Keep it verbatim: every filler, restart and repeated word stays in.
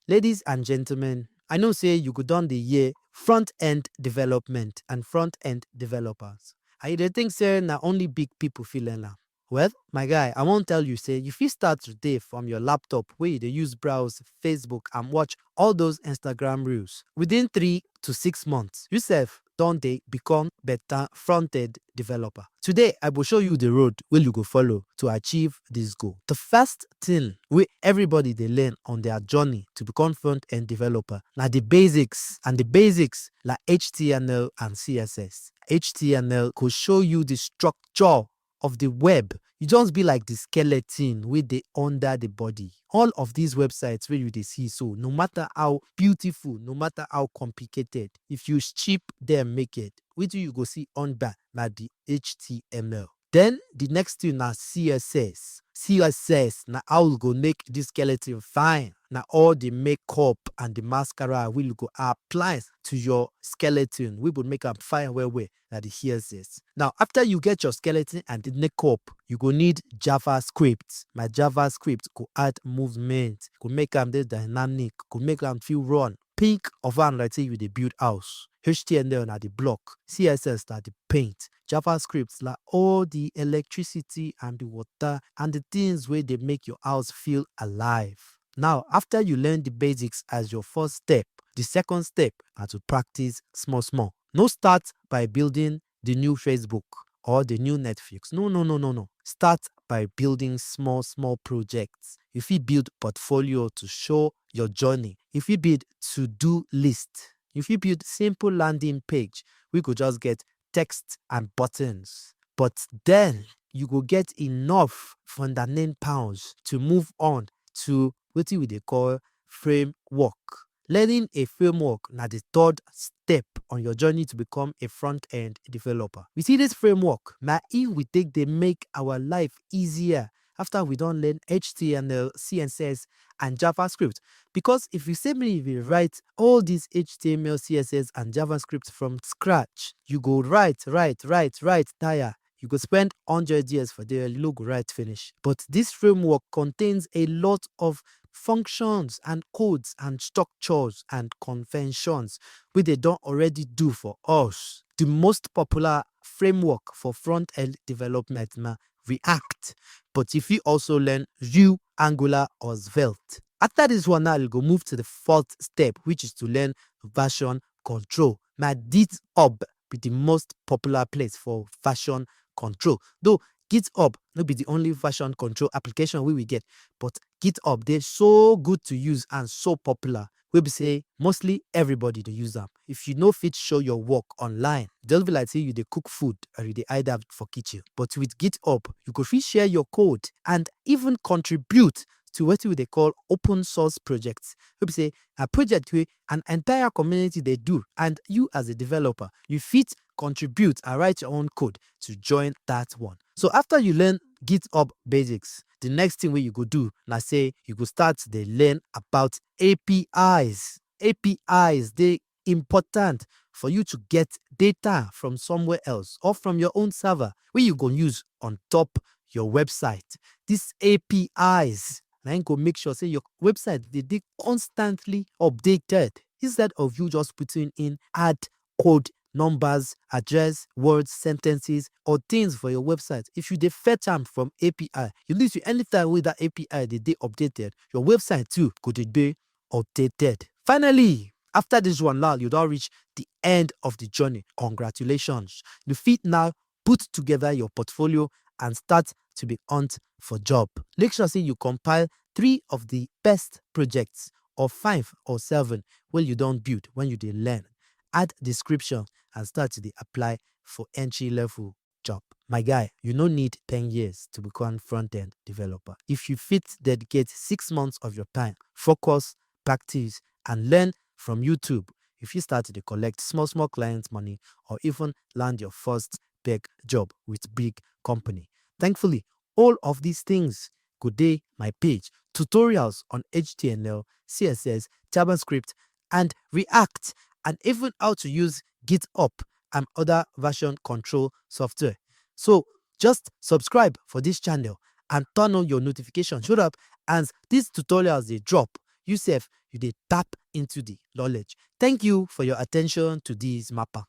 Ladies and gentlemen, I know say you go don dey hear front end development and front end developers. And you dey think say na only big people fit learn am. Well, my guy, I wan tell you say you fit start today from your laptop wey you dey use browse Facebook and watch all those Instagram reels. Within three to six months, you sef don dey become better front-end developer. Today, I go show you the road wey you go follow to achieve this goal. The first thing wey everybody dey learn on their journey to become front-end developer na the basics, and the basics na H T M L and C S S. H T M L go show you the structure of the web. You just be like the skeleton wey dey under the body. All of these websites wey you dey see so, no matter how beautiful, no matter how complicated, if you strip them naked, wetin you go see under na the H T M L. Then the next thing na C S S. C S S na how we go make this skeleton fine. Na all the makeup and the mascara wey you go apply to your skeleton wey go make am fine well well na the C S S. Now, after you get your skeleton and the makeup, you go need JavaScript. My JavaScript go add movement, go make am dey dynamic, go make am feel run. Think of am like say you dey build house. H T M L na the block, C S S na the paint, JavaScript na all the electricity and the water and the things wey dey make your house feel alive. Now, after you learn the basics as your first step, the second step na to practice small small. No start by building the new Facebook or the new Netflix. No, no, no, no, no. Start by building small small projects. You fit build portfolio to show your journey. You fit build to-do list. You fit build simple landing page wey go just get text and buttons. But then you go get enough fundamentals to move on to wetin we dey call framework. Learning a framework na the third step on your journey to become a front-end developer. You see, this framework na e we take dey make our life easier after we don learn H T M L, C S S, and JavaScript. Because if you say me you will write all these H T M L, C S S, and JavaScript from scratch, you go write, write, write, write, tire. You go spend hundred years for there, you no go write finish. But this framework contains a lot of functions and codes and structures and conventions wey dey don already do for us. The most popular framework for front-end development na React, but you fit also learn Vue, Angular, or Svelte. After this one now, you go move to the fourth step, which is to learn version control. Na GitHub be the most popular place for version control. Though GitHub no be the only version control application wey we get, but GitHub dey so good to use and so popular wey be say mostly everybody dey use am. If you no fit show your work online, just be like say you dey cook food or you dey hide am for kitchen. But with GitHub, you go fit share your code and even contribute to wetin we dey call open source projects. Wey be say a project wey an entire community dey do, and you as a developer, you fit contribute and write your own code to join that one. So after you learn GitHub basics, the next thing wey you go do na say you go start dey learn about A P Is. A P Is dey important for you to get data from somewhere else or from your own server wey you go use on top your website. These A P Is na im go make sure say your website dey dey constantly updated instead of you just putting in hard code, numbers, address, words, sentences, or things for your website. If you dey fetch am from A P I, you need to, anytime wey that A P I dey dey updated, your website too go dey dey updated. Finally, after this one now, you don reach the end of the journey. Congratulations. You fit now put together your portfolio and start to be hunt for job. Make sure say you compile three of the best projects or five or seven wey you don build when you dey learn. Add description and start to dey apply for entry level job. My guy, you no need ten years to become front-end developer. If you fit dedicate six months of your time, focus, practice, and learn from YouTube, you fit start to dey collect small small client money or even land your first big job with big company. Thankfully, all of these things go dey my page. Tutorials on H T M L, C S S, JavaScript, and React, and even how to use GitHub and other version control software. So just subscribe for this channel and turn on your notification so that as these tutorials dey drop, you sef, you dey tap into the knowledge. Thank you for your attention to this mapper.